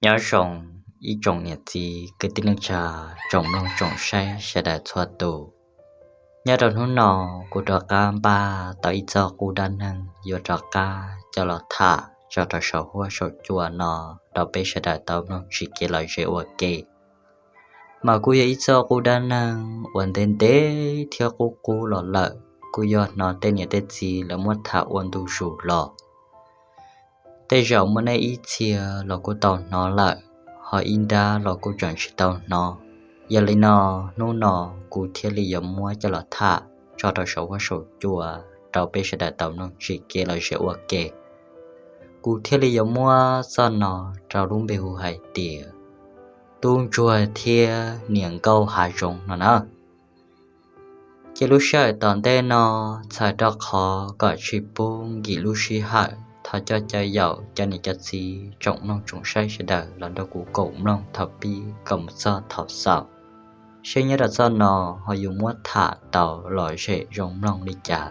Nyob zoo ib tsoom niam txiv kwv tij neej tsa, tsoom mloog tsoom saib sawv daws txhua tus. Nyob rau hnub no, kuv rov qab npaj tau ib txoj qub dab neeg yuav rov qab coj los tham tso rau saum huab saum cua no rau peb sawv daws tau mloog tsim kev lom zem ua ke. Mas kuj yog ib txoj qub dab neeg uas ntev ntev thiab qub qub los lawm, kuj yog hnov tej niam tej txiv lawv muab tham ua ntu zus los. Tej zaum muaj nej ib txhia los kuj tau hnov lawm, ho ib nrab los kuj tseem tsis tau hnov. Yog li no, hnub no kuv thiaj li yuav muab coj los tham tso rau saum huab saum cua rau peb sawv daws tau mloog tsim kev lom zem ua ke. Kuv thiaj li yuav muab txoj no rau lub npe hu hais tias Tub Ntsuag thiab Niam Nkauj Hav Zoov no na. Ces lub sij hawm tom ntej no, txhawm rau qhov kom tsis pub nkim lub sij hawm, thov coj caw yaum cov niam cov txiv tsoom mloog tsoom saib sawv daws los nrog kuv koom mloog thaum pib kom mus txog thaum xaus, seb nyob rau txoj no ho yuav muab tham tau lom zem zoo mloog li cas.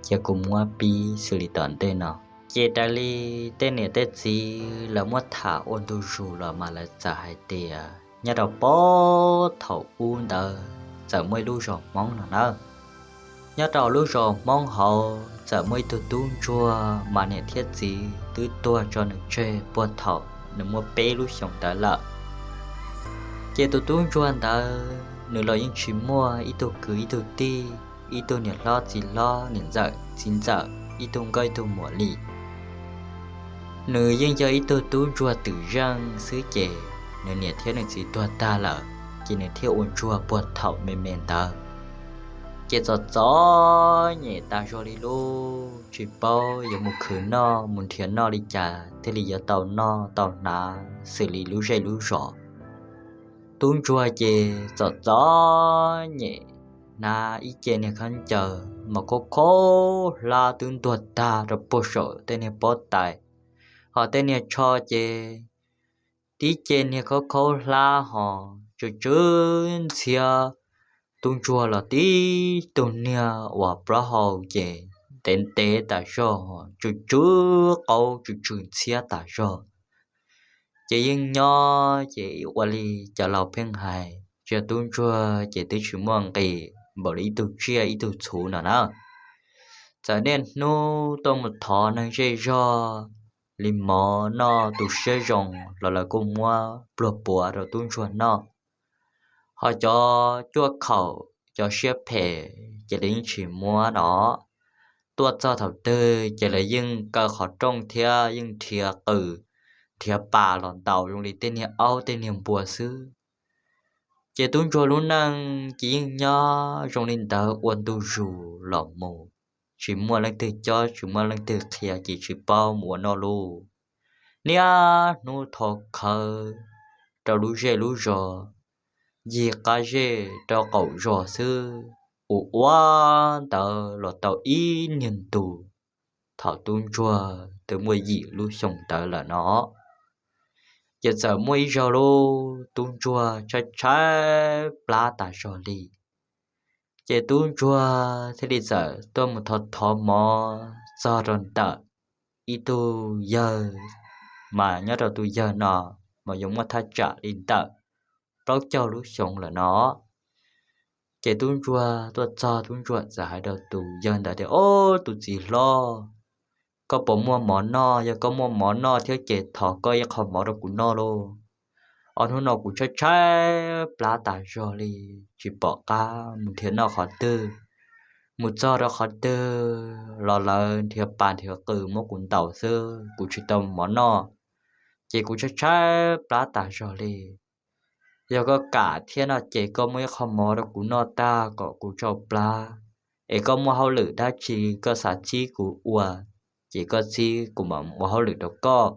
Ces kuv muab pib xws li tom ntej no. Ces raws li tej niam tej txiv lawv muab tham ua ntu zus los mas lawv txawm hais tias nyob rau puag thaum ub ntawd txawm muaj ib lub zos Hmoob no nawb. Nyob rau lub zos Hmoob hauv txawm muaj ib tug tub ntsuag mas niam thiab txiv twb tuag tso nws tseg puag thaum nws muaj peb lub xyoos ntawd lawm. Ces tus tub ntsuag ntawd nws los yeej tsis muaj ib tug kwv ib tug tij, ib tug niam hlob txiv hlob, niam ntxawm txiv ntxawm, ib tug nkauj ib tug muam li. Nws yeej yog ib tug tub ntsuag twm zeej xwb ces nws niam thiab nws txiv tuag tag lawm, ces nws thiaj ua ntsuag puag thaum me me ntawd. Ces txom txom nyem tas zog li lub, tsis paub yuav mus khwv noj mus nrhiav noj li cas thiaj li yuav tau noj tau hnav xws li lub zej lub zos. Tub ntsuag ces txom txom nyem, hnav ib ce niag khaub ncaws mas khaub khaub hlab twb ntuag tag rau puag saum tej niag pob tais, ho tej niag tsho ces tib ce niag khaub khaub hlab ho tsw tsw ntxhiab. Tub ntsuag los tib tug niag uas plaub hau ces ntev ntev tas zog, tsw tsw qaub tsw tsw ntxhiab tas zog. Ces yeej nyob ces ua li cov laus pheej hais, tsis yog tub ntsuag ces twb tsis muaj nqis npaum li ib tug tsiaj ib tug txhuv no na. Txawm niaj hnub tuaj mus thov neeg zej zog li mov noj tu siab zoo los lawv kuj muab pluag puav rau tub ntsuag noj. Ho cov cuaj khaum cov siab phem ces lawv yeej tsis muab no. Tuaj txog thaum twg ces lawv yeej kaw qhov rooj thiab yeej nrhiav qws nrhiav pas los ntaus zoo li tej niag aub tej niag npua xwb. Ces tub ntsuag lub neej ces yeej nyob zoo li ntawd ua ntu zus los mus, tsis muaj leej twg cob tsis muaj leej twg qhia ces tsis paub mus ua noj lub. Niaj hnub thov khawv rau lub zej lub zos, ncig qab zej rau qaum zos xwb, ua ua ntawd los tau ib niag ntu, thaum tub ntsuag twb muaj yim lub xyoo ntawd lawm no, ces txawm muaj ib zaug lub tub ntsuag tshaib tshaib plab tas zog li. Ces tub ntsuag thiaj li txawm tuaj mus thov thov mov txog rau ntawm ib tug yawg, mas nyob rau tus yawg no mas yuav muaj thaj tsam li ntawm plaub caug lub xyoo lawm no. Ces tub ntsuag tuaj txog tub ntsuag txawm hais rau tus yawg ntawd tias, Ob, tus txiv hlob, koj puas muaj mov noj? Yog koj muaj mov noj thiab ces thov koj ib qho mov rau kuv noj lauj. Ob hnub no kuv tshaib tshaib plab tas zog li, tsis pom qab mus nrhiav noj qhov twg. Mus txog rau qhov twg los lawv nrhiav pas nrhiav qws muab kuv ntaus xwb, kuv tsis tau mov noj, ces kuv tshaib tshaib plab tas zog li. Yog koj kam thiab no ces koj muab ib qho mov rau kuv noj tag kom kuv tsau plab, es koj muaj hauj lwm dab tsi koj xav txib kuv ua, ces koj txib kuv mam ua hauj lwm rau koj.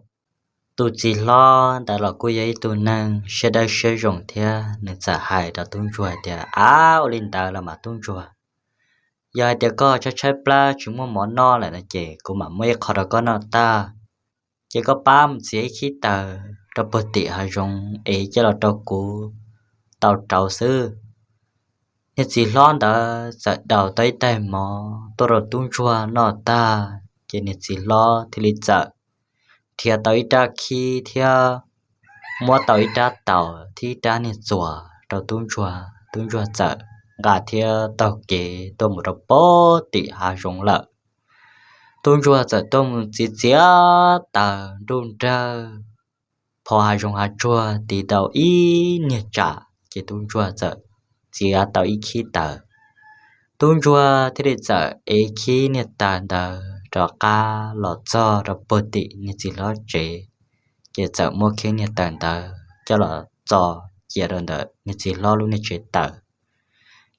Tus txiv hlob ntawd los kuj yog ib tug neeg siab dawb siab zoo thiab, nws txawm hais rau tub ntsuag tias, Ab, ua li ntawd los mas tub ntsuag, yog hais tias koj tshaib tshaib plab tsis muaj mov noj lawm no ces kuv mam muab ib qho rau koj noj tag, ces koj pab mus txiav ib khib taws rau puag tim hav zoov es coj los rau kuv tau rauv xwb. Niag txiv hlob ntawd txawm daus tau ib tais mov tuaj rau tub ntsuag noj tag, ces niag txiv hlob thiaj li txawm nrhiav tau ib rab khib thiab muab tau ib rab taus thiab ib rab niag txuas rau tub ntsuag, tub ntsuag txawm nqa thiab taug kev tuaj mus rau pem tim hav zoov lawm. Tub ntsuag txawm tuaj mus txiav txiav taws nruj nrawg, pho hav zoov hav tsuag tiv tau ib niag tsam ces tub ntsuag txawm txiav tau ib khib taws. Tub ntsuag thiaj li txawm ev khib niag taws ntawd rov qab los txog rau puag tim niag txiv hlob tsev, ces txawm muab khib niag taws ntawd coj los txo cia rau ntawm niag txiv hlob lub niag tsev taws.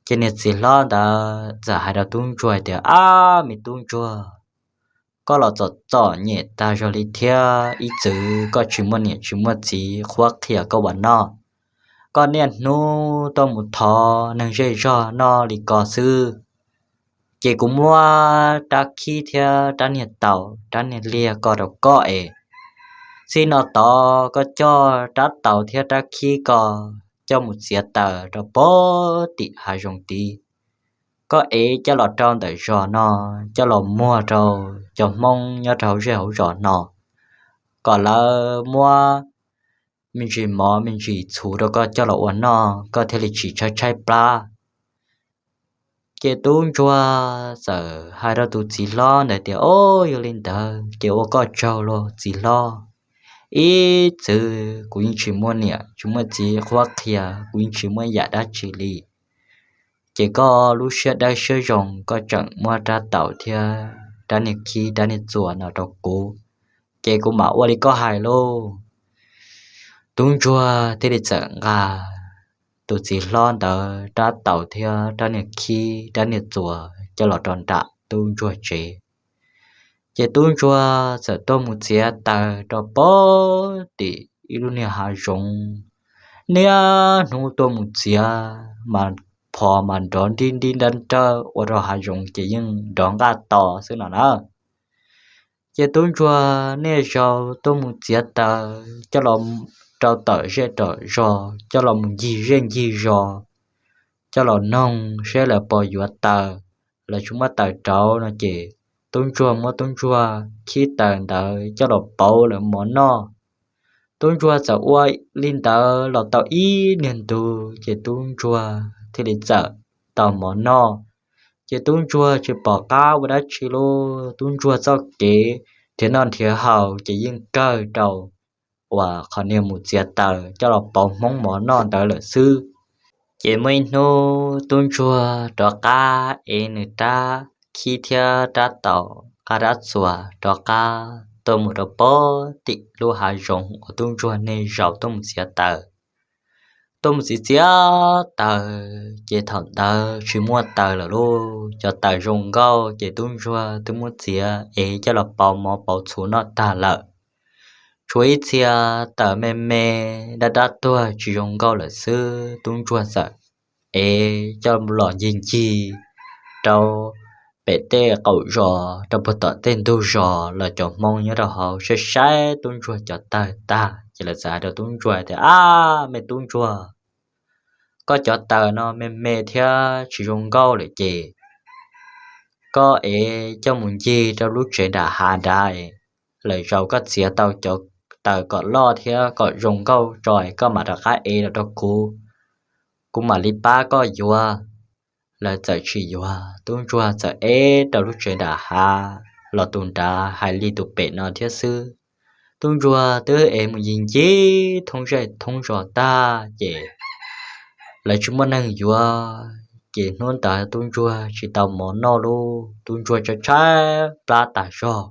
Ces niag txiv hlob ntawd txawm hais rau tub ntsuag tias, Ab, me tub ntsuag, koj los txom txom nyem tag zog li thiab, ib txwm koj tsis muaj niam tsis muaj txiv qhuab qhia koj ua noj. Koj niaj hnub tuaj mus thov neeg zej zog noj li ko xwb. Ces kuv muab rab khib thiab rab niag taus rab niag liag ko rau koj es, txij no tod koj coj rab taus thiab rab khib ko coj mus txiav taws rau pem tim hav zoov tid. Koj ev coj los rau ntawm zos no, coj los muag rau cov Hmoob nyob rau hauv zej hauv zos no, kom lawv muab me ntsis mov me ntsis txhuv rau koj coj los ua noj, koj thiaj li tsis tshaib tshaib plab. Ces tub ntsuag txawm hais rau tus txiv hlob ntawd tias, Au, yog li ntawd ces ua koj tsaug los txiv hlob. Ib txwm kuv yeej tsis muaj niam tsis muaj txiv qhuab qhia, kuv yeej tsis muaj yam dab tsi li. Ces koj lub siab dawb siab zoo, koj tseem muab rab taus thiab rab niag khib rab niag txuas no rau kuv, ces kuv mam ua li koj hais lauj. Tub ntsuag thiaj li txawm nqa tus txiv hlob ntawd rab taus thiab rab niag khib rab niag txuas coj los rau nram tub ntsuag tsev. Ces tub ntsuag txawm tuaj mus txiav taws rau pem tim ib lub niag hav zoov. Niaj hnub tuaj mus txiav mas phom mas nrov nrib nrib nrab nrawj ua rau hav zoov ces yeej nrov nqaj to xwb no na. Ces tub ntsuag niaj zaus tuaj mus txiav taws coj los rau tom zej tom zos, coj los mus ncig zej ncig zos, coj los noog seb lawv puas yuav taws, lawv tsis muab taws rauv no ces tub ntsuag muab tub ntsuag khib taws ntawd coj los pauv lawv mov noj. Tub ntsuag txawm ua li ntawd los tau ib niag ntu, ces tub ntsuag thiaj li txawm tau mov noj. Ces tub ntsuag tsis pom qab ua dab tsi lauj, tub ntsuag txoj kev nrhiav noj nrhiav haus ces yeej kawg rau uas qhov niag mus txiav taws coj los pauv Hmoob mov noj ntawd lawm xwb. Ces muaj ib hnub tub ntsuag rov qab ev nws rab khib thiab rab taus qab rab txuas rov qab tuaj mus rau pem tim lub hav zoov uas tub ntsuag niaj zaus tuaj mus txiav taws. Tuaj mus txiav txiav taws ces thaum ntawd tsis muaj taws lawm lauj, cov taws zoo nkauj ces tub ntsuag twb muab txiav ev coj los pauv mov pauv txhuv noj tag lawm. Tshuav ib txhia taws me me dab dab tuag tsis zoo nkauj lawm xwb, tub ntsuag txawm ev coj los ncig ncig rau pem tej qaum zos rau puag tom tej ntug zos los cov Hmoob nyob rau hauv saib saib tub ntsuag cov taws tag ces lawv txawm hais rau tub ntsuag tias, Ab, me tub ntsuag, koj cov taws no me me thiab tsis zoo nkauj lawm ces koj ev coj mus ncig rau lub tsev nram hav nrad, lwm zaus koj txiav tau cov taws kom loj thiab kom zoo nkauj tso es koj mam rov qab ev los rau kuv, kuv mam li pab koj yuav. Lawv txawm tsis yuav, tub ntsuag txawm ev rau lub tsev nram hav los tus nrad hais li tus pem no thiab xwb. Tub ntsuag twb ev mus ncig ncig thoob zej thoob zos tag ces lawv tsis muaj neeg yuav, ces hnub ntawd tub ntsuag tsis tau mov noj lauj, tub ntsuag tshaib tshaib plab tas zog.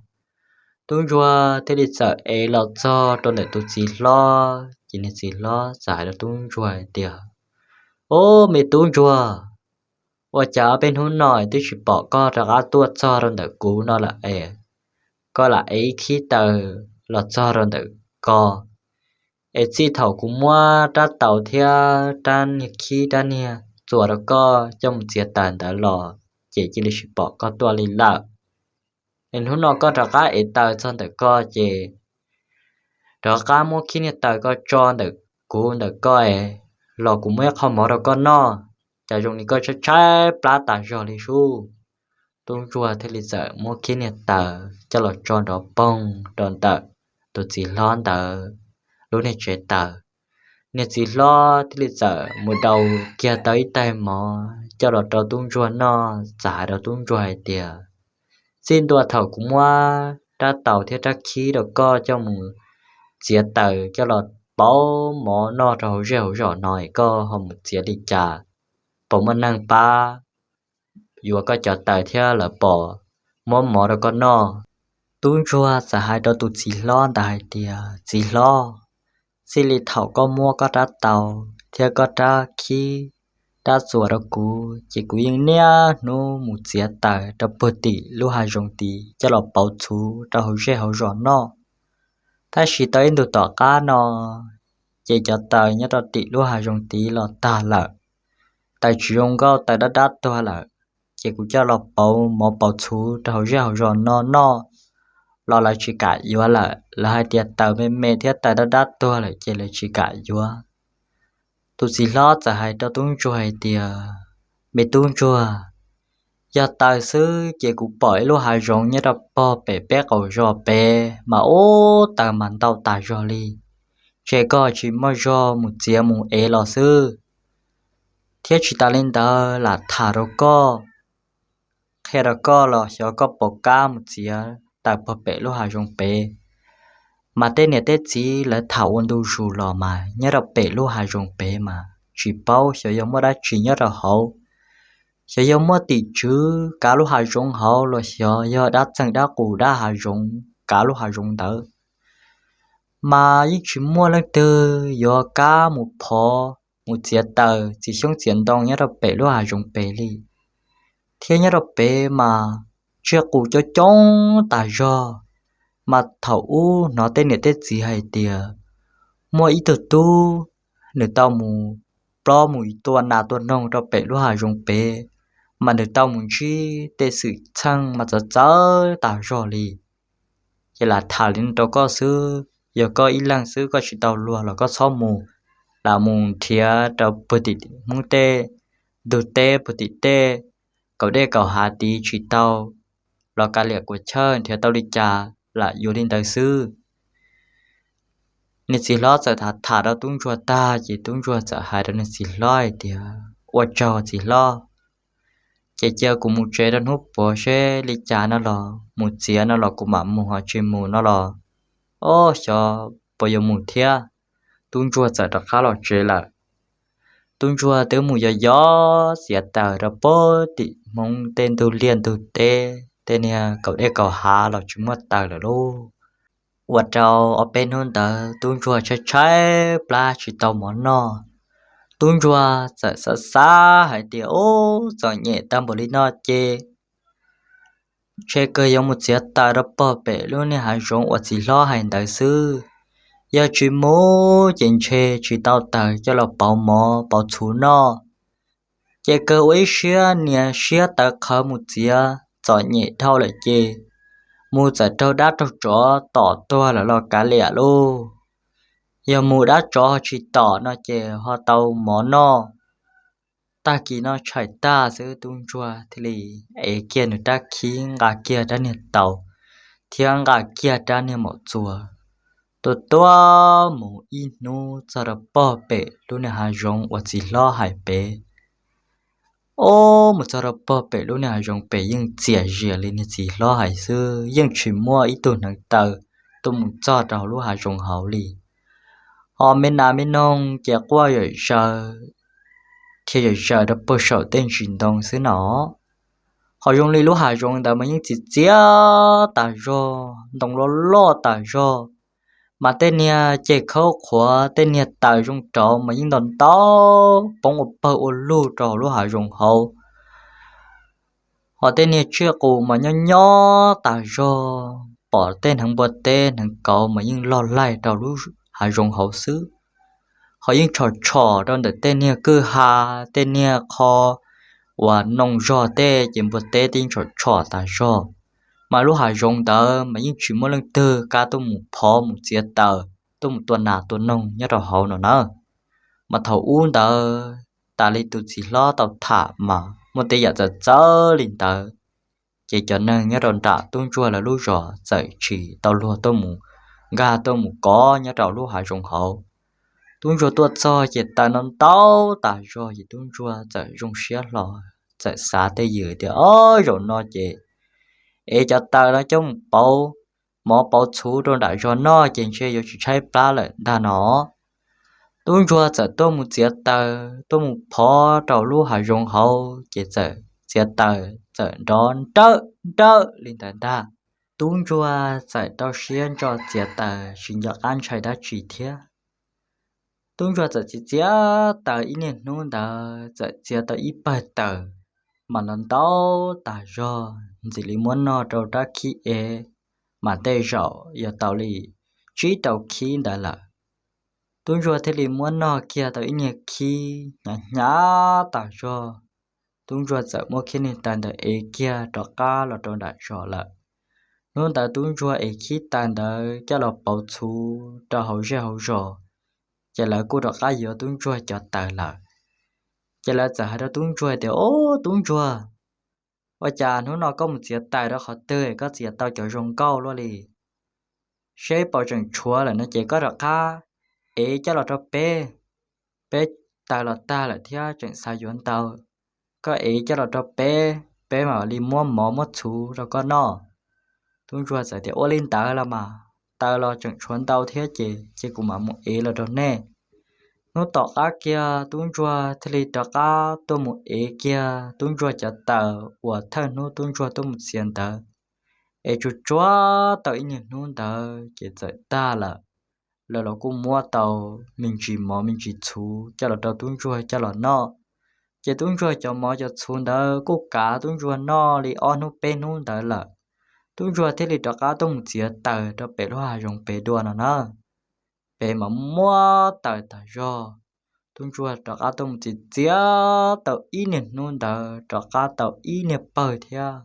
Tub ntsuag thiaj li txawm ev los txog rau ntawm tus txiv hlob, ces niag txiv hlob txawm hais rau tub ntsuag hais tias, Ob, me tub ntsuag, ua cas ob peb hnub no twb tsis pom koj rov qab tuaj txog rau ntawm kuv no lawm es koj lam ev ib khib taws los txog rau ntawm ko es txij thaum kuv muab rab taus thiab rab niag khib rab niag txuas rau koj coj mus txiav taws ntawd los ces cia li tsis pom koj tuaj li lawm. Es hnub no koj rov qab ev taws txog ntawm koj ces rov qab muab khib niag taws ko tso ntawm kuv ntawm koj es los kuv muab ib qho mov rau koj noj, cas zoo li koj tshaib tshaib plab tas zog li sub. Tub ntsuag thiaj li txawm muab khib niag taws coj los tso nrov poog rau ntawm tus txiv hlob ntawd lub niag tsev taws. Niag txiv hlob thiaj li txawm mus daus kiag tau ib tais mov coj los rau tub ntsuag noj, txawm hais rau tub ntsuag hais tias, Txij ntua thaum kuv muab rab taus thiab rab khib rau koj coj mus txiav taws coj los pauv mov noj rau hauv zej hauv zos no es koj ho mus txiav li cas? Puas muaj neeg pab yuav koj cov taws thiab lawv puas muab mov rau koj noj? Tub ntsuag txawm hais rau tus txiv hlob ntawd hais tias, Txiv hlob, txij li thaum koj muab koj rab taus thiab koj rab khib rab txuas rau kuv ces kuv yeej niaj hnub mus txiav taws rau puag tim lub hav zoov tid coj los pauv txhuv rau hauv zej hauv zos noj. Tab sis tau ib ntus tom qab no ces cov taws nyob rau tim lub hav zoov tid los tag lawm, taws tsis zoo nkauj, taws dab dab tuag lawm, ces kuv coj los pauv mov pauv txhuv rau hauv zej hauv zos no noj los lawv tsis kam yuav lawm, lawv hais tias taws me me thiab taws dab dab tuag lawm ces lawv tsis kam yuav. Tus txiv hlob txawm hais rau tub ntsuag hais tias, Me tub ntsuag, yog taws xwb ces kuv pom ib lub hav zoov nyob rau pog pem peb qaum zos pem mas ub taws mas ntau tas zog li, ces koj tsis muaj zog mus txiav mus ev los xwb. Thiab tsis tas li ntawd lam tham rau koj, qhia rau koj los xyov koj puas kam mus txiav taws pog pem lub hav zoov pem. Mas tej niam tej txiv lawv tham ua ntu zus los mas nyob rau pem lub hav zoov pem mas tsis paub xyov yog muaj dab tsi nyob rau hauv, xyov yog muaj tim tswv kav lub hav zoov hauv los xyov yog dab txeeg dab qus dab hav zoov kav lub hav zoov ntawd, mas yeej tsis muaj leej twg yuav kam mus phov mus txiav taws txiav xyoob txiav ntoo nyob rau pem lub hav zoov pem li. Thiab nyob rau pem mas tsiaj qus coob coob tas zog. Mas thaum ub hnov tej niam tej txiv hais tias muaj ib tug tub, nws tau mus plob mus tua nas tua noog rau pem lub hav zoov pem, mas nws tau mus ntsib tej xwm txheej mas txawv txawv tas zog li. Ces lam tham li no rau koj xwb, yog koj ib leeg xwb koj tsis tau luag los koj txhob mus, lam mus nrhiav rau puag tim Hmoob tej ntug teb puag tim tej kaum dej kaum hav tid tsis tau los kav liam kuas chawj, nrhiav tau li cas lam yuav li ntawd xwb. Niag txiv hlob txawm tham tham rau tub ntsuag tag ces tub ntsuag txawm hais rau niag txiv hlob hais tias, Ua tsaug txiv hlob, ces cia kuv mus tsev rau hnub puav seb li cas no los mus txiav no los kuv mam mus, ho tsis mus no los, o, xyov puas yuav mus thiab. Tub ntsuag txawm rov qab los tsev lawm. Tub ntsuag twb mus yos yos txiav taws rau puag tim Hmoob tej ntug liaj ntug teb, tej niag kaum dej kaum hav los tsis muaj taws lawm lauj. Ua rau ob peb hnub ntawd tub ntsuag tshaib tshaib plab tsis tau mov noj. Tub ntsuag txawm xav xav hais tias, Ub, txom nyem tag npaum li no ces ntshe kawg yuav mus txiav taws rau pog pem lub niag hav zoov uas txiv hlob hais ntawd xwb. Yog tsis mus ces ntshe tsis tau taws coj los pauv mov pauv txhuv noj. Ces kawg ua ib siab nias siab tawv qhawv mus txiav, txom nyem dhau lawm ces mus txawm raug dab raug tsov tom tuag lawm los kav liam lauj. Yog mus dab tsov ho tsis tom no ces ho tau mov noj. Tag kis no tshais tag xwb tub ntsuag thiaj li ev kiag nws rab khib, nqa kiag rab niag taus thiab nqa kiag rab niag maum txuas, tua tuaj mus ib hnub txog rau pog pem lub niag hav zoov uas txiv hlob hais pem. Ob, mus txog rau pog pem lub niag hav zoov pem yeej txias zias li niag txiv hlob hais xwb, yeej tsis muaj ib tug hneev taw tuaj mus txog rau hauv lub hav zoov hauv li. Ho me nas me noog ces quaj zom zaws, thiaj zom zaws rau puag saum tej ntsis ntoo xwb no. Ho zoo li lub hav zoov ntawd mas yeej txias txias tas zog, ntoo loj loj tas zog, mas tej niag ceg khaub qhuav tej niag taws zoo rauv mas yeej ntau ntau poob ua pawg ua lug rau hauv lub hav zoov hauv. Ho tej niag tsiaj qus mas nyob nyob tas zog, pom tej hneev npua teb hneev kauv mas yeej log laig rau lub hav zoov hauv xwb. Ho yeej tshom tshom rau ntawm tej niag kwj ha, tej niag qho uas noo zog tej ces npua teb tej yeej tshom tshom tas zog. Mas lub hav zoov ntawd mas yeej tsis muaj leej twg kam tuaj mus phov mus txiav taws, tuaj mus tua nas tua noog nyob rau hauv no na. Mas thaum ub ntawd tas li tus txiv hlob tau tham mas muaj tej yam txawv txawv li ntawd, ces cov neeg nyob rau nram tub ntsuag lawv lub zos txawm tsis tau luag tuaj mus nkag tuaj mus kov nyob rau lub hav zoov hauv. Tub ntsuag tuaj txog ces taws no ntau tas zog ces tub ntsuag txawm zoo siab hlo, txawm xav tej ywm tias, Ob, zaum no ces ev cov taws no coj mus pauv mov pauv txhuv rau nram zos noj ces ntshe yuav tsis tshaib plab lawm ntag no. Tub ntsuag txawm tuaj mus txiav taws, tuaj mus phov rau lub hav zoov hauv ces txawm txiav taws txawm nrov nrawm nrawm li ntawd ntag. Tub ntsuag txawm rau siab ntso txiav taws tsis nco qab ntshai dab tsi thiab. Tub ntsuag txawm txiav txiav taws ib niag hnub ntawd txawm txiav tau ib pawg taws mas ntau ntau tas zog ntxim li muab noj rau rab khib ev, mas tej zaum yuav tau li tsib rau khib ntawd lawm. Tub ntsuag thiaj li muab noj kiag tau ib niag khib hnyav hnyav tas zog. Tub ntsuag txawm muab khib niag taws ntawd ev kiag rov qab los rau nram zos lawm. Hnub ntawd tub ntsuag ev khib taws ntawd coj los pauv txhuv rau hauv zej hauv zos, ces lawv kuj rov qab yuav tub ntsuag cov taws lawm. Ces lawv txawm hais rau tub ntsuag tias, Ob, tub ntsuag, ua cas hnub no koj mus txiav taws rau qhov twg koj txiav tau cov zoo nkauj luaj li? Seb puas tseem tshuav lawm no ces koj rov qab ev coj los rau peb. Peb taws los tag lawm thiab tseem xav yuav ntau, koj ev coj los rau peb, peb mam li muab mov muab txhuv rau koj noj. Tub ntsuag txawm tias, Ua li ntawd los mas, taws los tseem tshuav ntau thiab ces ces kuv mam mus ev los rau nej. Hnub tom qab kiag tub ntsuag thiaj li rov qab tuaj mus ev kiag tub ntsuag cov taws uas thawj hnub tub ntsuag tuaj mus txiav ntawd. Ev tsuag tsuag tau ib niag hnub ntawd ces txawm tag lawm. Lawv los kuj muab tau me ntsis mov me ntsis txhuv coj los rau tub ntsuag coj los noj. Ces tub ntsuag cov mov cov txhuv ntawd kuj kav tub ntsuag noj li ob hnub peb hnub ntawd lawm. Tub ntsuag thiaj li rov qab tuaj mus txiav taws rau pem lub hav zoov pem dua no na. Pem mas muaj taws tas zog. Tub ntsuag rov qab tuaj mus txiav txiav tau ib niag hnub ntawd rov qab tau ib niag pawg thiab.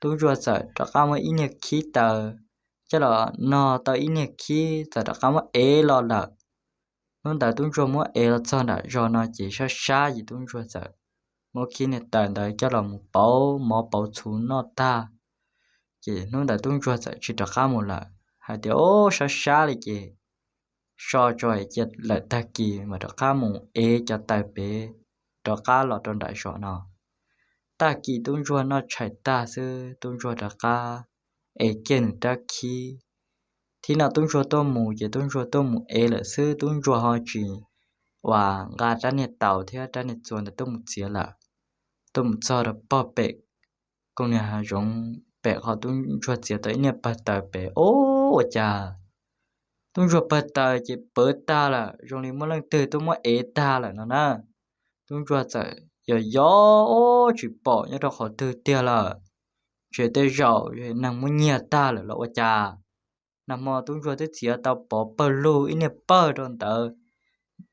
Tub ntsuag txawm rov qab muab ib niag khib taws coj los no tau ib niag khib txawm rov qab muab ev los lawm. Hnub ntawd tub ntsuag muab ev los txog nram zos no ces sab sab ces tub ntsuag txawm muab khib niag taws ntawd coj los mus pauv mov pauv txhuv noj tag. Ces hnub ntawd tub ntsuag txawm tsis rov qab mus lawm hais tias, Ob, sab sab li ces so tso cia lawm tag kis mam rov qab mus ev cov taws pem rov qab los rau nram zos no. Tag kis tub ntsuag noj tshais tag xwb tub ntsuag rov qab ev kiag nws rab khib. Thib no tub ntsuag tuaj mus ces tub ntsuag tuaj mus ev lawm xwb, tub ntsuag ho tsis uas nqa rab niag taus thiab rab niag txuas ntawd tuaj mus txiav lawm. Tuaj mus txog rau pog pem koog niag hav zoov pem qhov tub ntsuag txiav tau ib niag pawg taws pem, Ob, ua cas tub ntsuag pawg taws ces pawv tag lawm zoo li muaj leej twg tuaj muab ev tag lawm no na. Tub ntsuag txawm yos yos, Ob, tsis pom nyob rau qhov twg tiag lawm. Ntshe tej zaum neeg muab nyiag tag lawm los ua cas. Nag hmo tub ntsuag twb txiav tau pov pawg lug ib niag pawg rau ntawd,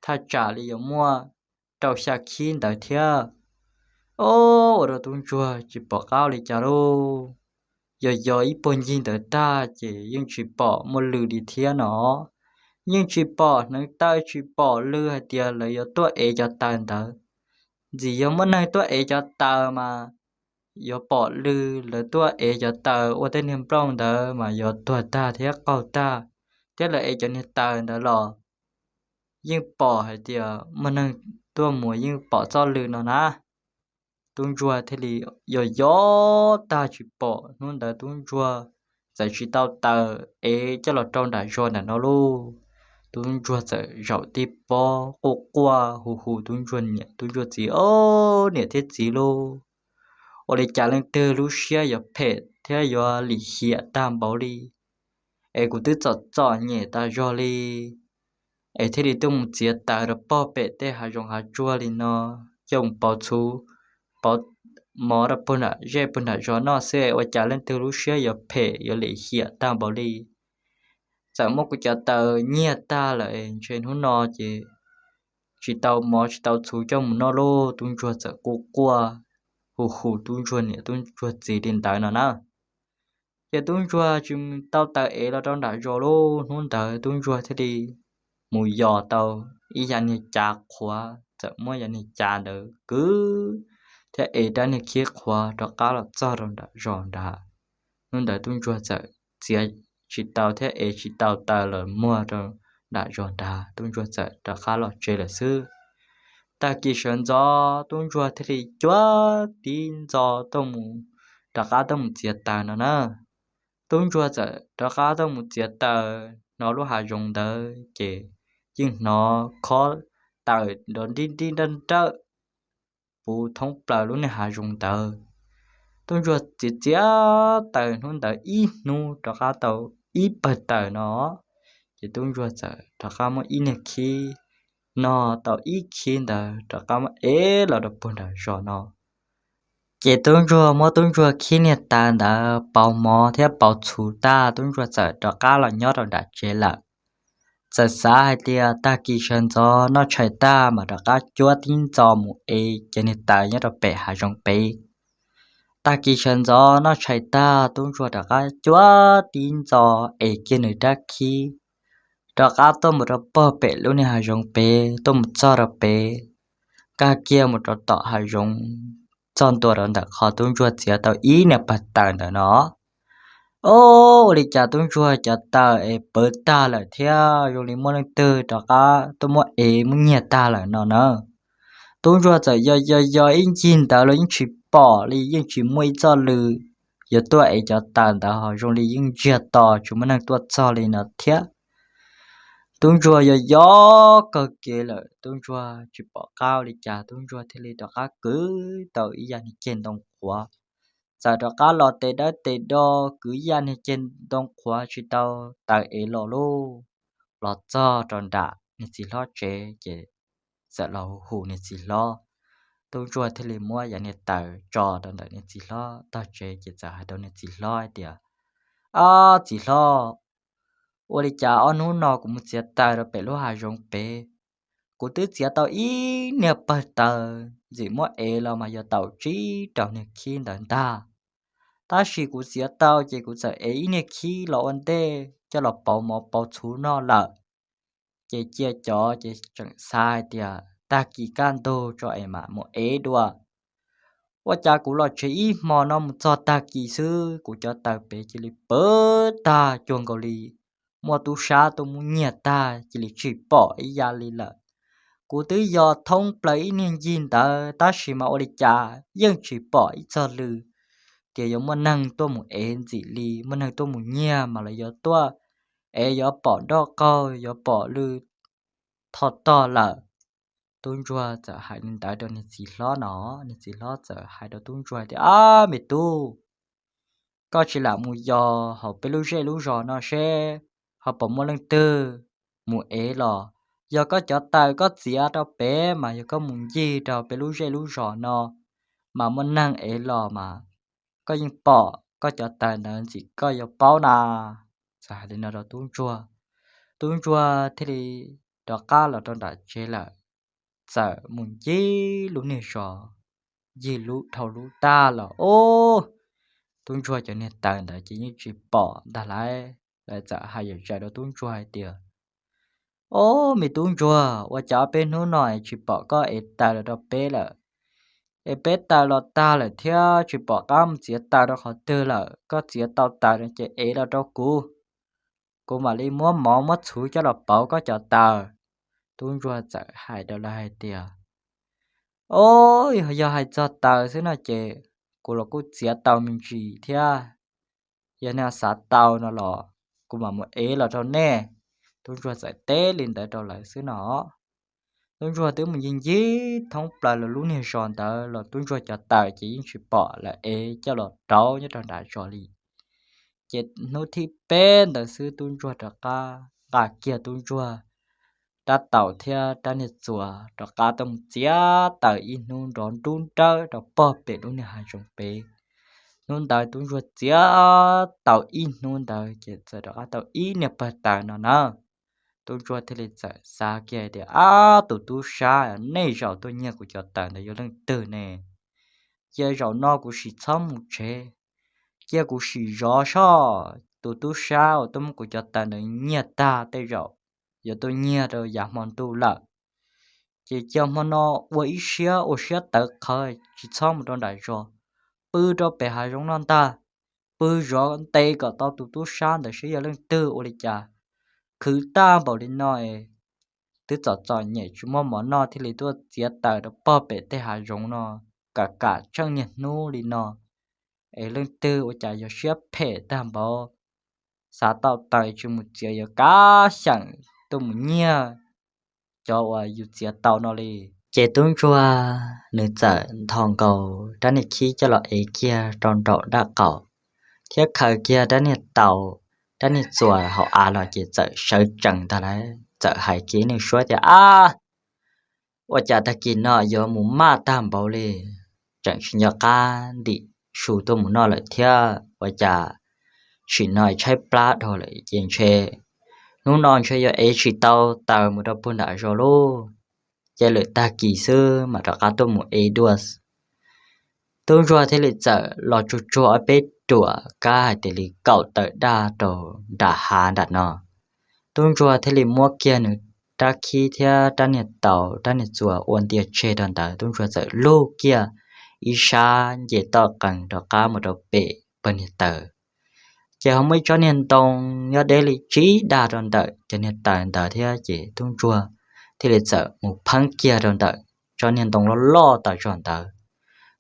thaj tsam li yuav muaj rau xya khib ntawd thiab. Ob, ua rau tub ntsuag tsis pom qab li cas lauj. Yog yog ib puag ncig ntawd tag ces yeej tsis pom muaj lw li thiab no. Yeej tsis pom hneev taw tsis pom lw hais tias lawv yuav tuaj ev cov taws ntawd. Ntxim yog muaj neeg tuaj ev cov taws mas yuav pom lw, lawv tuaj ev cov taws ua tej niag nplooj ntawd mas yuav tuag tag thiab qaug tag, thiab lawv ev cov niag taws ntawd los yeej pom hais tias muaj neeg tuaj mus yeej pom txoj lw no na. Tub ntsuag thiaj li yos yos tag tsis pom, hnub ntawd tub ntsuag txawm tsis tau taws ev coj los rau nram zos nram no lauj. Tub ntsuag txawm zaum tib pob quaj quaj hu hu tub ntsuag niam tub ntsuag txiv, Ob, niam thiab txiv lauj, ua li cas leej twg lub siab yuav phem thiab yuav lim hiam tag npaum li, es kuv twb txom txom nyem tas zog li, es thiaj li tuaj mus txiav taws rau pog pem tej hav zoov hav tsuag li no, coj mus pauv txhuv, pauv mov rau puag nram zej puag nram zos noj xwb, ua cas leej twg lub siab yuav phem yuav lim hiam tag npaum li. Txawm muab kuv cov taws nyiag tag lawm, ntshe hnub no ces tsis tau mov tsis tau txhuv coj mus noj lauj. Tub ntsuag txawm quaj quaj hu hu tub ntsuag niam tub ntsuag txiv li ntawd no na. Ces tub ntsuag tsis tau taws ev los rau nram zos lauj. Hnub ntawd tub ntsuag thiaj li mus yos tau ib yav niag cav qhuav, txawm muab yav niag cav ntawd kwv thiab ev rab niag khib qhuav rov qab los txog rau nram zos nrad. Hnub ntawd tub ntsuag txawm txiav tsis tau thiab ev tsis tau taws los muag rau nram zos nrad, tub ntsuag txawm rov qab los tsev lawm xwb. Tag kis sawv ntxov tub ntsuag thiaj li cuab tib ntxo tuaj mus, rov qab tuaj mus txiav taws no na. Tub ntsuag txawm rov qab tuaj mus txiav taws hnov lub hav zoov ntawd ces yeej hnov khob taws nrov nrib nrib nrawj nrawj puv thoob plaws lub niag hav zoov ntawd. Tub ntsuag txiav txiav taws hnub ntawd ib hnub rov qab tau ib pawg taws no, ces tub ntsuag txawm rov qab muab ib niag khib no, tau ib khib ntawd rov qab muab ev los rau puag nram zos no. Ces tub ntsuag muab tub ntsuag khib niag taws ntawd pauv mov thiab pauv txhuv tag, tub ntsuag txawm rov qab los nyob rau nram tsev lawm. Txawm xav hais tias tag kis sawv ntxov noj tshais tag mam rov qab cuab tib ntxo mus ev cov niag taws nyob rau pem hav zoov pem. Tag kis sawv ntxov noj tshais tag, tub ntsuag rov qab cuab tib ntxo ev kiag nws rab khib, rov qab tuaj mus rau pog pem lub niag hav zoov pem, tuaj mus txog rau pem, nkag kiag mus rau tom hav zoov, txog ntua rau ntawm qhov tub ntsuag txiav tau ib niag pawg taws ntawd no. Ob, ua li cas tub ntsuag cov taws es pawv tag lawm thiab zoo li muaj leej twg rov qab tuaj muab ev muab nyiag tag lawm no na. Tub ntsuag txawm yog yog yog ib ncig ntawd los yeej tsis pom li, yeej tsis muaj ib txoj lw yuav tuaj ev cov taws ntawd, ho zoo li yeej ntsiag to tsis muaj neeg tuaj txog li no thiab. Tub ntsuag yog yog kawg kev lawm, tub ntsuag tsis pom qab ua li cas, tub ntsuag thiaj li rov qab kwv tau ib yam niag ceg ntoo qhuav. Txawm rov qab los tes dawb tes do kwv ib yam niag ceg ntoo qhuav tsis tau taws ev los lauj. Los txog rau nram niag txiv hlob tsev ces txawm los hu hu niag txiv hlob. Tub ntsuag thiaj li muab yam niag taws tso rau ntawm niag txiv hlob tog tsev ces txawm hais rau niag txiv hlob hais tias, Ob, txiv hlob, ua li cas ob hnub no kuv mus txiav taws rau pem lub hav zoov pem, kuv twb txiav tau ib niag pawg taws ntxim muab ev los mas yog tau tsib rau niag khib ntawd ntag. Tab sis kuv txiav tau ces kuv txawm ev ib niag khib los ua ntej coj los pauv mov pauv txhuv noj lawm. Ces cia cov ces tseem xav hais tias tag kis kaj ntug tso es mam mus ev dua. Ua cas kuv los tsev ib hmo no mus txog tag kis xwb kuv cov taws pem cia li pawv tag cuag nkaus li muaj tub sab tuaj muab nyiag tag cia li tsis pom ib yam li lawm. Kuv twb yog thoob plaws ib niag ncig ntawd tab sis mas ua li cas yeej tsis pom ib txoj lw tias yuav muaj neeg tuaj mus ev ntxim li, muaj neeg tuaj mus nyiag mas lawv yuav tuaj ev yuav pom nroj qaug yuav pom lw tho tog lawm. Tub ntsuag txawm hais li ntawd rau niag txiv hlob no, niag txiv hlob txawm hais rau tub ntsuag tias, Ab, me tub, koj tsis lam mus yos hauv peb lub zej lub zos no seb ho puas muaj leej twg mus ev los. Yog koj cov taws koj txiav rau pem mas yog koj mus ncig rau peb lub zej lub zos no mas muaj neeg ev los mas koj yeej pom koj cov taws ntawd ntxim koj yuav paub na. Txawm hais li no rau tub ntsuag, tub ntsuag thiaj li rov qab los rau nram tsev lawm. Txawm mus ncig lub niag zos, ncig lub dhau lub tag los ub, tub ntsuag cov niag taws ntawd ces yeej tsis pom ntag lauj. Lawv txawm hais yam zais rau tub ntsuag hais tias, Ob, me tub ntsuag, ua cas ob peb hnub no es tsis pom koj ev taws los rau peb lawm? Es peb taws los tag lawm thiab tsis pom qab mus txiav taws rau qhov twg lawm. Koj txiav tau taws no ces ev los rau kuv, kuv mam li muab mov muab txhuv coj los pauv koj cov taws. Tub ntsuag txawm hais rau lawv hais tias, Ob, yog hais txog taws xwb no ces kuv los kuj txiav tau me ntsis thiab. Yog nej xav tau no los kuv mam mus ev los rau nej. Tub ntsuag txawm teb li ntawd rau lawv xwb no. Tub ntsuag twb mus ncig ncig thoob plaws lawv lub niag zos ntawd los tub ntsuag cov taws ces yeej tsis pom lawv ev coj los rauv nyob rau nram zos li. Ces hnub thib peb ntawd xwb tub ntsuag rov qab nqa kiag tub ntsuag rab taus thiab rab niag txuas rov qab tuaj mus txiav taws ib hnub nrov nrub nrawb rau pog pem lub niag hav zoov pem. Hnub ntawd tub ntsuag txiav tau ib hnub ntawd ces txawm rov qab tau ib niag pawg taws no na. Tub ntsuag thiaj li txawm xav kiag tias, Ab, tus tub sab, nej zaum tuaj nyiag kuv cov taws ntawd yog leej twg ne? Cia zaum no kuv sim txhob mus tsev, cia kuv sim zov soj. Tus tub sab uas tuaj muab kuv cov taws ntawd nyiag tag tej zaum yuav tuaj nyiag rau yav hmo ntuj lawm. Ces cia hmo no ua ib siab ua siab tawv qhawv tsis txhob mus rau nram zos, pw rau pem hav zoov no ntag. pw zov nte kom tau tus tub sab ntawd seb yog leej twg ua li cas. Khwv tag npaum li no es twb txom txom nyem tsis muaj mov noj thiaj li tuaj txiav taws rau pog pem tej hav zoov no, kam kam tsheej niaj hnub li no es leej twg ua cas yog siab phem tag npaum, xav tau taws tsis mus txiav yuav kab xyeem tuaj mus nyiag cov uas yus txiav tau no li. Ces tub ntsuag nws txawm nthos nkaus rab niag khib coj los ev kiag rau nraum dab qaum, thiab khaws kiag rab niag taus, rab niag txuas hauv av los ces txawm sawv tsees ntag lauj, txawm hais kiag ib nws suab tias, Ab, ua cas tag kis no yuav mus maj tag npaum li, tseem tsis nco qab ntim su tuaj mus noj lawm thiab, ua cas sim no tshaib plab dhau lawm ces ntshe hnub no ntshe yuav ev tsis tau taws mus rau puag nram zos lauj. Ces lwm tag kis xwb mam rov qab tuaj mus ev dua. Tub ntsuag thiaj li txawm los tsuag tsuag ob peb ruam kab hais tias li kaum tawm daj rau nram hav nram no. Tub ntsuag thiaj li muab kiag nws rab khib thiab rab niag taus rab niag txuas ua ntias tseg rau ntawd, tub ntsuag txawm lug kiag ib sab nce toj qees rov qab mus rau pem pawg niag taws. Ces ho muaj ib tsob niag ntoo nyob deb li tsib dag rau ntawm cov niag taws ntawd thiab, ces tub ntsuag thiaj li txawm mus pheeb kiag rau ntawm tsob niag ntoo loj loj tas zog ntawd.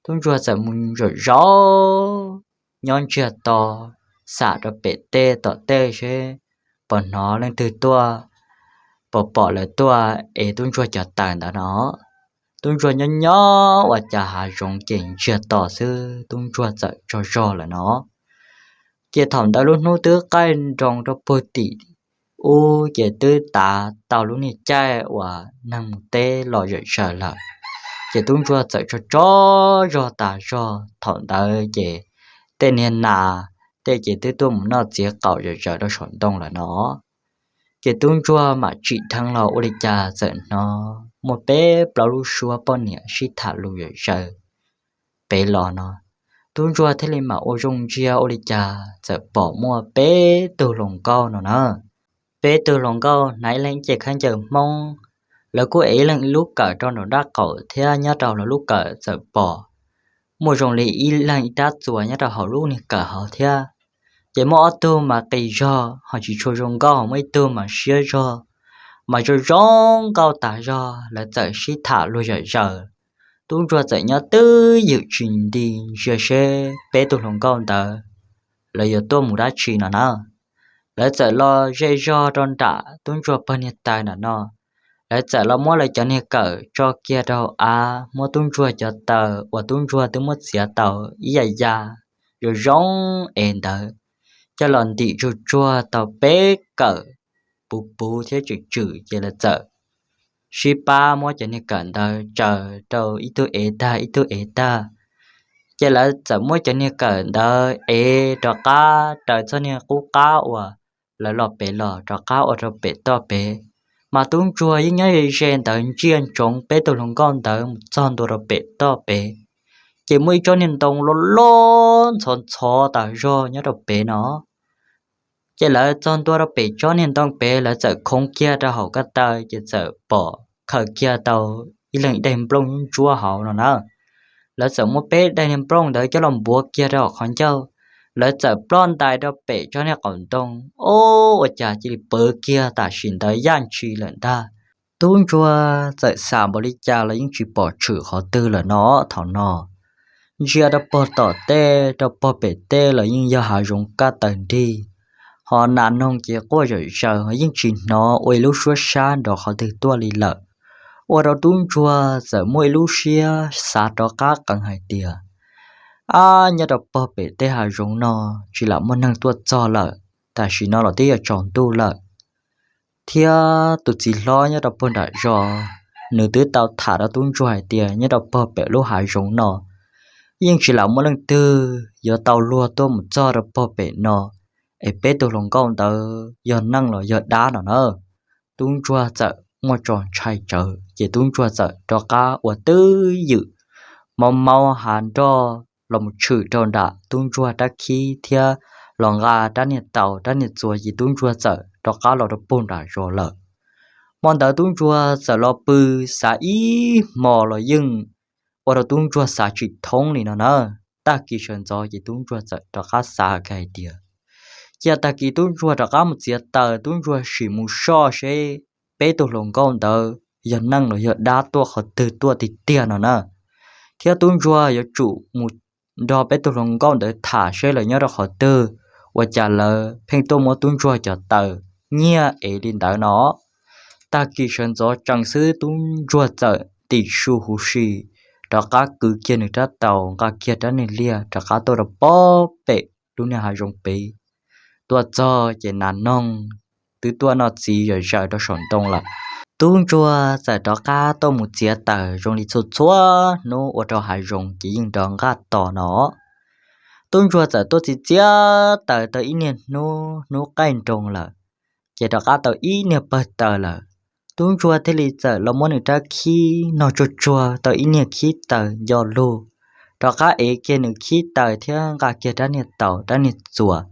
Tub ntsuag txawm mus zaum zaum nyob ntsiag to xam rau pem tej tom tej seb puas hnov leej twg tuaj, puas pom lawv tuaj ev tub ntsuag cov taws ntawd no. Tub ntsuag nyob nyob ua cas hav zoov ces ntsiag to xwb, tub ntsuag txawm tsaug zog lawm no. Ces thaum ntawd lub hnub twb qaij nroos rau puag tim ub ces twb tav tau lub niag caij uas neeg mus teb los zom zaws lawm. Ces tub ntsuag txawm tsaug tsaug zog tas zog, thaum ntawd ces tej niag nas tej ces twb tuaj mus noj txiav qaum zom zaws rau saum ntoo lawm no. Ces tub ntsuag mam tsim dheev los ua li cas txawm hnov muaj peb plaub lub suab poj niam sib tham lus zom zaws pem los no. Tub ntsuag thiaj li mam ua zoo ntsia ua li cas txawm pom muaj peb tug hluas nkauj no na. Peb tug hluas nkauj hnav ib leeg ib ce khaub ncaws Hmoob, lawv kuj ev ib leeg ib lub kawm rau nraum dab qaum thiab nyob rau lawv lub kawm txawm pom muaj zoo li ib leeg ib rab txuas nyob rau hauv lub niag kawm hauv thiab. Ces muaj ob tug mas qis zog ho tsis tshua zoo nkauj, muaj ib tug mas siab zog mas zoo zoo nkauj tas zog, lawv txawm sib tham luag zom zaws. Tub ntsuag txawm nyob twj ywm tsis nti ntsia seb peb tug hluas nkauj ntawd lawv yuav tuaj mus dab tsi no na. Lawv txawm los ze zog rau nram tub ntsuag pawg niag taws nram no. Lawv txawm los muab lawv cov niag kawm tso kiag rau hauv av, muab tub ntsuag cov taws uas tub ntsuag twb muab txiav tau ib yam ya zoo zoo es ntawd coj los ntim tsuag tsuag tau peb kawm puv puv thiab tswm tswm, ces lawv txawm sib pab muab cov niag kawm ntawd tsaws rau ib tug ev tag ib tug ev tag. Ces lawv txawm muab cov niag kawm ntawd ev rov qab raws txoj niag qub qab uas lawv los pem los rov qab ua rau pem toj pem. Mas tub ntsuag yeej nyob ze ze ntawd ntsia ntsoov peb tug hluas nkauj ntawd mus txog ntua rau pem toj pem. Ces muaj ib tsob niag ntoo loj loj ntxhov ntxhov tas zog nyob rau pem no. Ces lawv txog ntua rau pem tsob niag ntoo pem, lawv txawm khoov kiag rau hauv ko taw ces txawm pom khaws kiag tau ib leeg ib daim nplooj ntsuab hauv no na. Lawv txawm muab peb daim niag nplooj ntawd coj los npuav kiag rau hauv qhov ncauj. Lawv txawm ploj ntais rau pem tsob niag qaum ntoo, o, ua cas cia li pawv kiag tam sim ntawd yaj ntshis lawm ntag. Tub ntsuag txawm xam npaum li cas los yeej tsis pom tshwm qhov twg lawm no. Thaum no ntsia rau pog tom tej rau pog pem tej los yeej yog hav zoov kaj taws nrig, ho nas noog ces quaj zom zaws, yeej tsis hnov ua ib lub suab sab nrov qhov twg tuaj li lawm. Ua rau tub ntsuag txawm muaj ib lub siab xav rov qab qeev hais tias, ab, nyob rau pog pem tej hav zoov no tsis lam muaj neeg tuaj txog lawm, tam sim no los twb yuav tsaus ntuj lawm. Thiab tus txiv hlob nyob rau pog nram zos, nws twb tau tham rau tub ntsuag hais tias nyob rau pog pem lub hav zoov no yeej tsis lam muaj leej twg yuav tau luag tuaj mus txog rau pog pem no, es peb tug hluas nkauj ntawd yog neeg los yog dab no na. Tub ntsuag txawm muaj tso ntshai tsawv, ces tub ntsuag txawm rov qab ua twj ywm, maub maub hav nroj los mus tshwm rau nram tub ntsuag rab khib thiab los nqa rab niag taus rab niag txuas, ces tub ntsuag txawm rov qab los rau pog nram zos lawm. Hmo ntawd tub ntsuag txawm los pw xav ib hmo los yeej ua rau tub ntsuag xav tsis thoob li no na. Tag kis sawv ntxov ces tub ntsuag txawm rov qab xav hais tias, cia tag kis tub ntsuag rov qab mus txiav taws, tub ntsuag sim mus soj seb peb tug hluas nkauj ntawd yog neeg los yog dab tuaj qhov twg tuaj tiag tiag no na. Thiab tub ntsuag yuav tsum mus nrog peb tug hluas nkauj ntawd tham seb lawv nyob rau qhov twg, ua cas lawv pheej tuaj muab tub ntsuag cov taws nyiag ev li ntawd no. Tag kis sawv ntxov tsees xwb tub ntsuag txawm ntim su huv si, rov qab kwv kiag nws rab taus, nqa kiag rab niag liaj rov qab tuaj rau pob pem lub niag hav zoov pem. Tuaj txog ces nas noog twb tuaj noj txiv zom zaws rau saum ntoo lawm. Tub ntsuag txawm rov qab tuaj mus txiav taws zoo li txhua txhua hnub ua rau hav zoov ces yeej nrov nqaj tos no. Tub ntsuag txawm tuaj txiav txiav taws tau ib niag hnub, hnub qaij nroos lawm, ces rov qab tau ib niag pawg taws lawm. Tub ntsuag thiaj li txawm los muab nws rab khib nog tsuag tsuag tau ib niag khib taws nco lug, rov qab ev kiag nws khib taws thiab nqa kiag rab niag taus rab niag txuas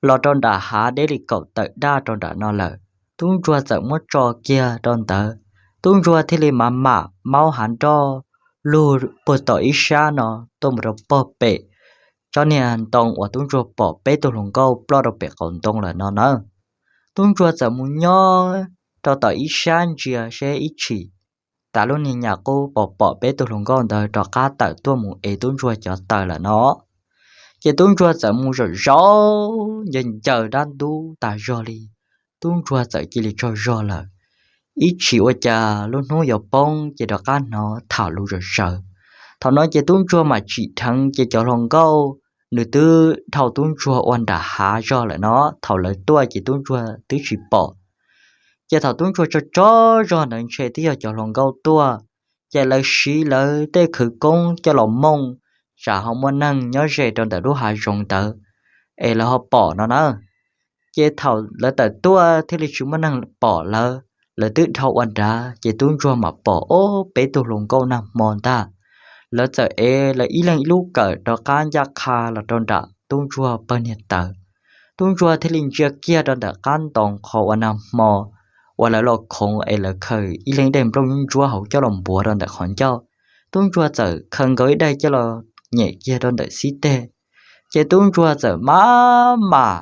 los rau nram hav deb li kaum tawm daj rau nram no lawm. Tub ntsuag txawm muab tso kiag rau ntawd, tub ntsuag thiaj li mam mam maub hav nroj lug puag tom ib sab no tuaj mus rau pog pem tsob niag ntoo uas tub ntsuag pom peb tug hluas nkauj ploj rau pem qaum ntoo lawm no na. Tub ntsuag txawm mus nyob rau tom ib sab ntsia seb ib tshim tas lub niag nyam qub pom pom peb tug hluas nkauj ntawd rov qab tawm tuaj mus ev tub ntsuag cov taws lawm no. Ces tub ntsuag txawm mus zaum zaum ncaws ncaws dab ntub tas zog li, tub ntsuag txawm cia li tsaug zog lawm. Ib tshim ua cas lub hnub yuav poob ces rov qab hnov tham lus zom zaws. Thaum no ces tub ntsuag mam tsim dheev ces cov hluas nkauj nws twb dhau tub ntsuag ua nram hav zog lawm no. Thaum lawv tuaj ces tub ntsuag twb tsis pom. Ces thaum tub ntsuag tsaug tsaug zog ntawd ntshe twb yog cov hluas nkauj tuaj, ces lawv siv lawv tej khawv koob coj los mooj, tsam ho muaj neeg nyob ze rau ntawm lub hav zoov ntawd es lawv ho pom no na. Ces thaum lawv tawm tuaj thiaj li tsis muaj neeg pom lawv, lawv twb dhau ua nrad ces tub ntsuag mam pom ob peb tug hluas nkauj nag hmo ntag. Lawv txawm ev lawv ib leeg ib lub kawm rov qab ncaj qha los rau nram tub ntsuag pawg niag taws. Tub ntsuag thiaj li ntsia kiag rau ntawm qab ntoo qhov uas nag hmo uas lawv los khoov es lawv khaws ib leeg ib daim nplooj ntsuab hauv coj los npuav rau ntawm qhov ncauj. Tub ntsuag txawm khaws nkaus ib daim coj los nyem kiag rau ntawm xib teg. Ces tub ntsuag txawm maj mam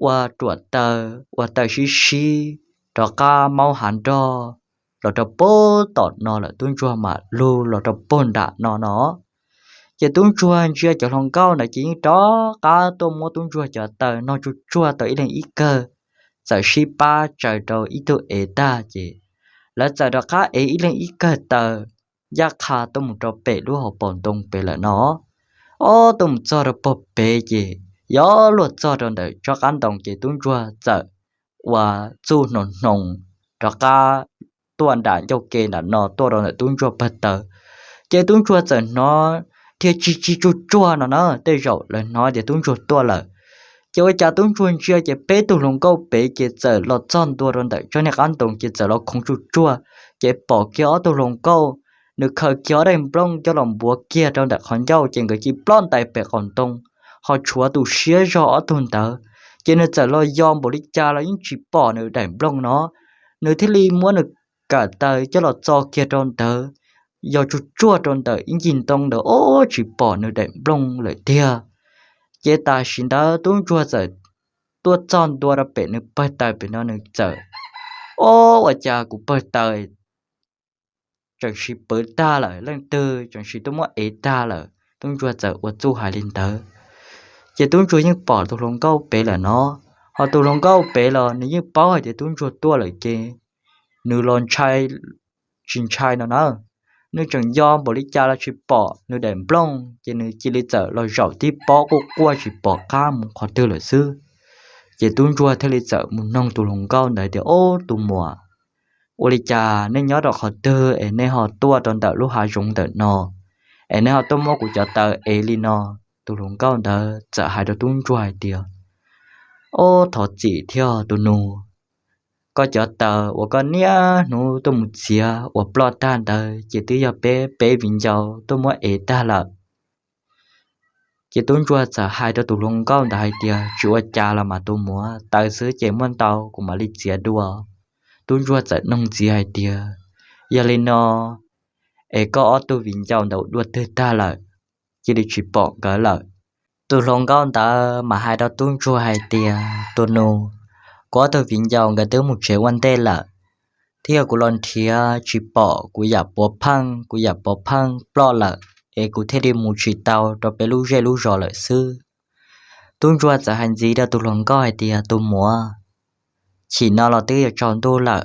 ua ruam taws ua taws sib sib, rov qab maub hav nroj los rau puag tom no lawm, tub ntsuag mam lug los rau puag nram no no. Ces tub ntsuag ntsia cov hluas nkauj ntawd ces yeej rov qab tuaj muab tub ntsuag cov taws nog tsuag tsuag tau ib leeg ib kawg, txawm sib pab tsaws rau ib tug ev tag ces lawv txawm rov qab ev ib leeg ib kawg taws ncaj qha tuaj mus rau pem lub hauv paus ntoo pem lawm no. Ob, tuaj mus txog rau puag pem ces yuav luag txog rau ntawm tsob qab ntoo ces tub ntsuag txawm ua txuj hnoos hnoos rov qab tuaj nram ncauj ke nram no tuaj rau ntawm tub ntsuag pawg taws. Ces tub ntsuag txawm hnov dhia tsis tsis tsuj tsuag no na, tej zaum lawv hnov tias tub ntsuag tuaj lawm. Ces ua cas tub ntsuag ntsia ces peb tug hluas nkauj pem ces txawm los txog ntua rau ntawm tsob niag qab ntoo ces txawm los khoov tsuj tsuag, ces pom kiag ob tug hluas nkauj, nws khaws kiag ob daim nplooj coj los npuav kiag rau ntawm qhov ncauj ces nkawd cia li ploj ntais pem qaum ntoo, ho tshuav tus siab zog ob tug ntawd. Ces nws txawm los yos npaum li cas los yeej tsis pom nws daim nplooj no, nws thiaj li muab nws kawm taws coj los txo kiag rau ntawd, yos tsuj tsuag rau ntawm ib ncig ntoo ntawd ob tsis pom nws daim nplooj lawm tiag. Ces tam sim ntawd tub ntsuag txawm tuaj txog ntua rau pem nws pawg taws pem no nws txawm, ob, ua cas kuv pawg taws tseem siv pov tag lawm, leej twg tseem siv tuaj muab ev tag lawm, tub ntsuag txawm ua txuj hais li ntawd. Ces tub ntsuag yeej pom tus hluas nkauj pem lawm no, ho tus hluas nkauj pem los nws yeej paub hais tias tub ntsuag tuaj lawm ces nws los ntshai tsis ntshai no na. Nws tseem yos npaum li cas los tsis pom nws daim nplooj ces nws cia li txawm los zaum tib pob quaj quaj tsis pom qab mus qhov twg lawm xwb. Ces tub ntsuag thiaj li txawm mus noog tus hluas nkauj ntawd tias, Ob, tus muam, ua li cas nej nyob rau qhov twg es nej ho tuaj rau ntawm lub hav zoov ntawm no, es nej ho tuaj muab kuv cov taws ev li no? Tus hluas nkauj ntawd txawm hais rau tub ntsuag hais tias, Ob, thov txim thiab tus nus, koj cov taws uas koj niaj hnub tuaj mus txiav uas ploj tag ntawd ces twb yog peb peb viv ncaus tuaj muab ev tag lawm. Ces tub ntsuag txawm hais rau tus hluas nkauj ntawd hais tias, Tsis ua cas los mas tus muam, taws xwb ces muaj ntau kuv mam li txiav dua. Tub ntsuag txawm noog ntxiv hais tias, Yog li no es koj ob tug viv ncaus ntawd dua twg tag lawm? cia li tsis pom nkawd lawm. Tus hluas nkauj ntawd mas hais rau tub ntsuag hais tias, tus nus, kuv ob tug viv ncaus nkawd twb mus tsev ua ntej lawm, thiab yog kuv los nrhiav tsis pom kuv yam puav pheej, kuv yam puav pheej ploj lawm, es kuv thiaj li mus tsis tau rau peb lub zej lub zos lawm xwb. Tub ntsuag txawm hais ntxiv rau tus hluas nkauj hais tias, tus muam, chim no los twb yuav tsaus ntuj lawm,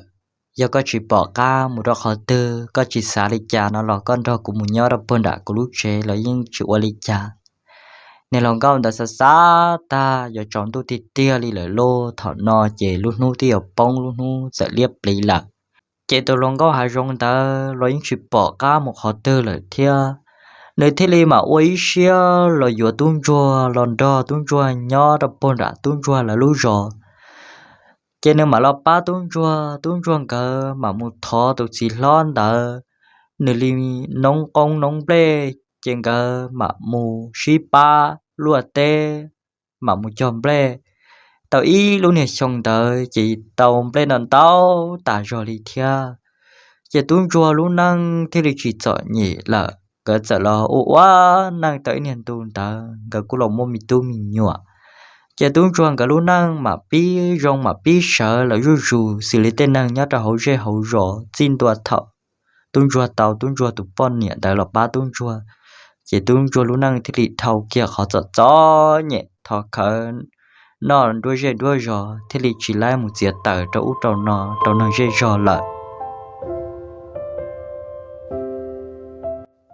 yog koj tsis pom qab mus rau qhov twg, koj tsis xav li cas no los koj nrog kuv mus nyob rau puag nram kuv lub tsev los yeej tsis ua li cas. Niag hluas nkauj ntawd xav xav tag, yuav tsaus ntuj tiag tiag li lawm lauj, thaum no ces lub hnub twb yuav poob, lub hnub txawm liab pliv lawm. Ces tus hluas nkauj hav zoov ntawd los yeej tsis pom qab mus qhov twg lawm thiab. Nws thiaj li mam ua ib siab los yuav tub ntsuag los nrog tub ntsuag nyob rau puag nram tub ntsuag lawv lub zos. Ces nws mam los pab tub ntsuag, tub ntsuag nkawd mam mus thov tus txiv hlob ntawd, nws li noob qoob noob nplej, ces nkawd mam mus sib pab luaj teb, mam mus cog nplej. Tau ib lub niag xyoo ntawd ces tau nplej ntau ntau tas zog li thiab. Ces tub ntsuag lub neej thiaj li tsis txom nyem lawm, nkawd txawm los ua ua neej tau ib niag ntu ntawd, nkawd kuj los muaj me tub me nyuam. Ces tub ntsuag nkawd lub neej mam pib zoo mam pib sawv lawm zuj zus xws li tej neeg nyob rau hauv zej hauv zos txij ntua thaum tub ntsuag tau tub ntsuag tus poj niam ntawd los pab tub ntsuag. Ces tub ntsuag lub neej thiaj li dhau kiag qhov txom txom nyem, thov khawv noj nruab zej nruab zos, thiaj li tsis laib mus txiav taws rau ub rau no rau neeg zej zog lawm.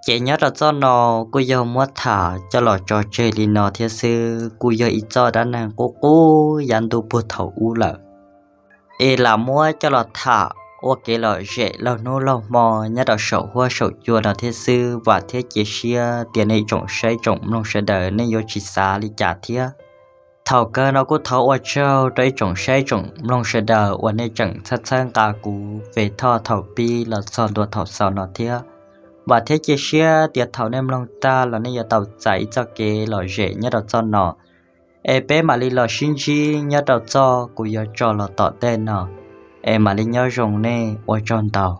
Ces nyob rau txoj no kuj yog muab tham coj los tso tseg li no thiab xwb, kuj yog ib txoj dab neeg qub qub yav ntuj puag thaum ub lawm. Es lam muab coj los tham ua kev lom zem laug hnub laug hmo nyob rau saum huab saum cua no thiab xwb, vam thiab cia siab tias nej tsoom saib tsoom mloog sawv daws nej yuav tsis xav li cas thiab. Thaum kawg no kuj thov ua tsaug rau ib tsoom saib tsoom mloog sawv daws uas nej tseem txhawb txhawb nqa kuv Fes Thoj thaum pib los txog ntua thaum xaus no thiab. Vam thiab cia siab tias thaum nej mloog tag los nej yuav tau txais ib txoj kev lom zem nyob rau txoj no. Es peb mam li los sib ntsib nyob rau txoj kuv yuav tso los tom ntej no. Es mam li nyob zoo nej, ua tsaug ntau.